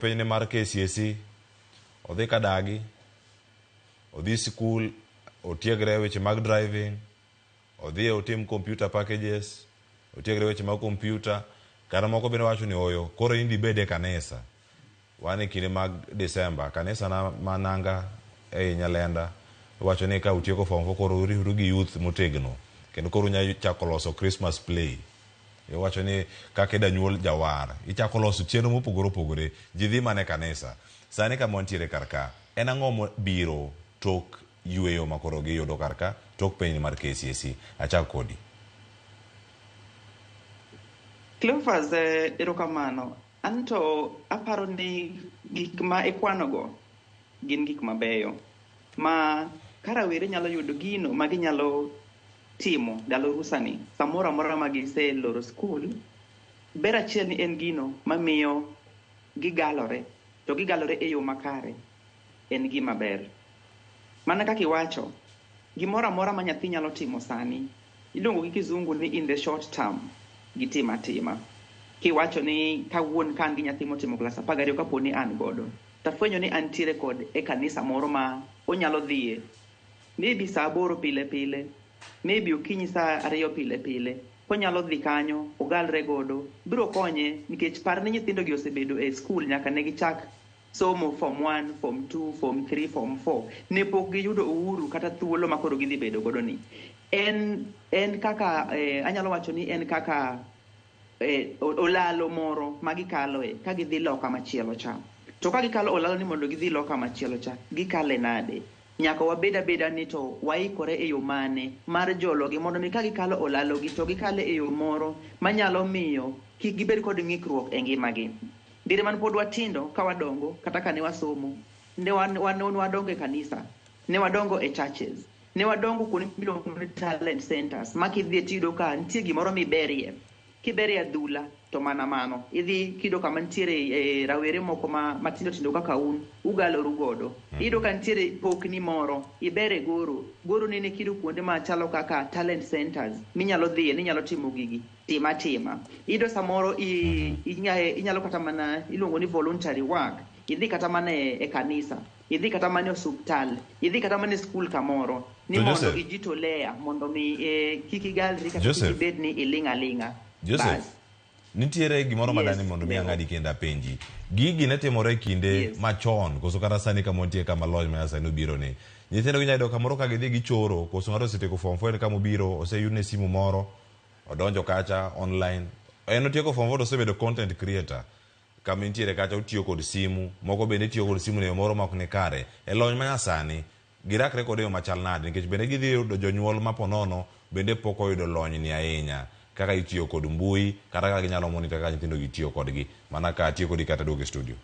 Penjne mar KCSE, odhi ka dagi, odhi sikul, otiegre weche mag driving, odhi otim computer packages, otiegre weche mag computer, kata moko bende wacho ni oyo, koro in dibed e kanisa. Wan e kinde mag December, kanisa na ma Nanga ei Nyalenda, iwacho ni ka utieko form 4 koro uriwru gi youth motegno, kendo koro unyalo chako loso Christmas play. Iwacho ni kaka ida nyuol jawar, ichako loso chenro mopogore opogore, ji dhi mana e kanisa. Sani kama wantiere kar ka, en ang'o mabiro tok yueyo ma koro giyudo kar ka, tok penj mar KCSE? Achak kodi. Cleophas, erokamano. Anto aparo ni gik ma ikwanogo gin gik mabeyo ma ka rawere nyalo yudo gino ma ginyalo timo ndalo rusani samoro amora ma giseloro skul, ber achiel ni en gino mamiyo gigalore to gigalore e yo makare en gima ber. Mana kaka iwacho, gimoro amora ma nyathi nyalo timo sani iluongo gi kizungu ni in the short term gitim atima. Kiwacho ni kawuon ka an gi nyathi motimo klas 12 kapo ni an godo, tafwenyo ni antiere kod e kanisa moro ma onyalo dhiye maybe saa 8 pile pile, maybe okinyi saa 2 pile pile, konyalo dhi kanyo ogalre godo, biro konye nikech par ni nyithindo gi osebedo e skul nyaka ne gichak somo form 1, form 2, form 3, form 4. Ne pok giyudo uhuru kata thuolo ma koro gidhi bedo godo ni. En kaka anyalo wacho ni en kaka olalo moro ma gikaloe ka gidhi loka machielo cha. To ka gikalo olalo ni mondo gidhi loka machielo cha, gikale nade? Nyaka wabed abeda ni to waikore e yo mane mar jologi mondo mi ka gikalo olalogi to gikale e yo moro manyalo miyo kik gibed kod ng'ikruok e ngimagi. Diere man pod watindo ka wadongo kata ka ne wasomo, ne wadongo e kanisa, ne wadongo e churches, ne wadongo kuonde miluongo ni talent centers ma kidhiye tiyudo ka nitie gimoro miberie. Kiberie adhula to mana mano. Idhi kiyudo kama nitiere rawere moko matindo tindo kaka un, ugaloru godo. Iyudo ka nitiere pokni moro, iber e goro. Goro nene kiyudo kuonde machalo kaka talent centers minyalo dhiye ninyalo timo gigi, tim atima. Iyudo samoro inyalo kata mana iluongo ni voluntary work. Idhi kata mana e kanisa, idhi kata mana e osuptal, idhi kata mana e skul kamoro ni mondo ijitolea mondo mi kik igalri kata kik ibed ni iling' aling'a. Joseph, nitiere gimoro madani mondo mi ang'adi kendo apenji. Gigi ne timore kinde machon koso kata sani kama wantie kama lony ma sani obiro ni. Nyithindo ginyalo yudo kamoro ka gidhi gichoro koso ng'ato osetieko form 4 en kama obiro oseyudne simu moro odonjo kacha online. En otieko form 4 to osebedo content creator. Kama intiere kacha otiyo kod simu, moko bende tiyo kod simu e yo moro ma ok ni kare. E lony ma nyasani, girakre kode e yo machal nade? Nikech bende gidhi yudo jonyuol ma ponono bende pok oyudo lony ni ahinya kaka itiyo kod mbui kata kaka ginyalo monitor kaka nyithindo gi tiyo kodgi. Mana ka atiyo kodi kata duogo e studio.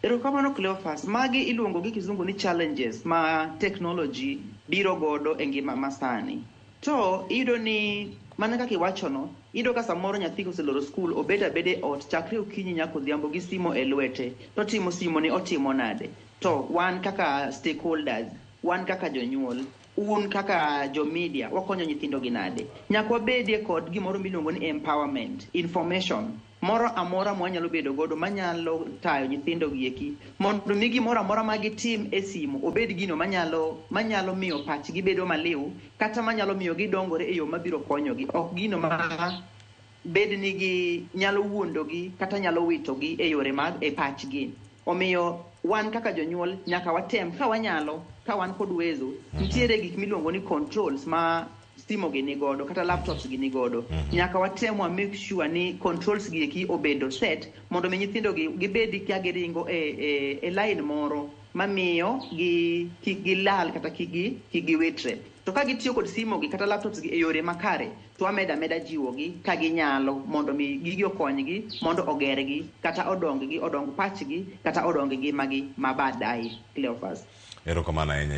Erokamano Cleophas. Magi iluongo gi kizungu ni challenges ma technology biro godo e ngima masani. To iyudo ni mana kaka iwachono, iyudo ka samoro nyathi koseloro skul obet abeda e ot chakre okinyi nyaka odhiambo gi simo e lwete. To timo simo ni otimo nade? To wan kaka stakeholders, wan kaka jonyuol, un kaka jo media, wakonyo nyithindo gi nade? Nyaka wabedie kod gimoro miluongo ni empowerment, information moro amora mwanyalo bedo godo manyalo tayo nyithindo gi eki mondo mi gimoro amora ma gitim e simu obed gino manyalo miyo pachgi bedo maliw kata manyalo miyo gidongore e yo mabiro konyogi, ok gino ma bed ni gi nyalo wuondogi kata nyalo witogi e yore mag e pachgi. Omiyo wan kaka jonyuol nyaka watem ka wanyalo, ka wan kod uwezo, nitiere gik miluongo ni controls ma simo gi nigodo kata laptops gi nigodo. Nyaka watem wa make sure ni controls gi eki obedo set mondo mi nyithindo gi gibed ka giringo e line moro mamiyo gi kik gilal kata kik giwitre. To ka gitiyo kod simo gi kata laptops gi e yore makare, to wamedo ameda jiwogi ka ginyalo mondo mi gigi okonygi mondo ogergi kata odong-gi, odong pachgi kata odong ngimagi ma baadaye. Cleophas. Erokamano ahinya.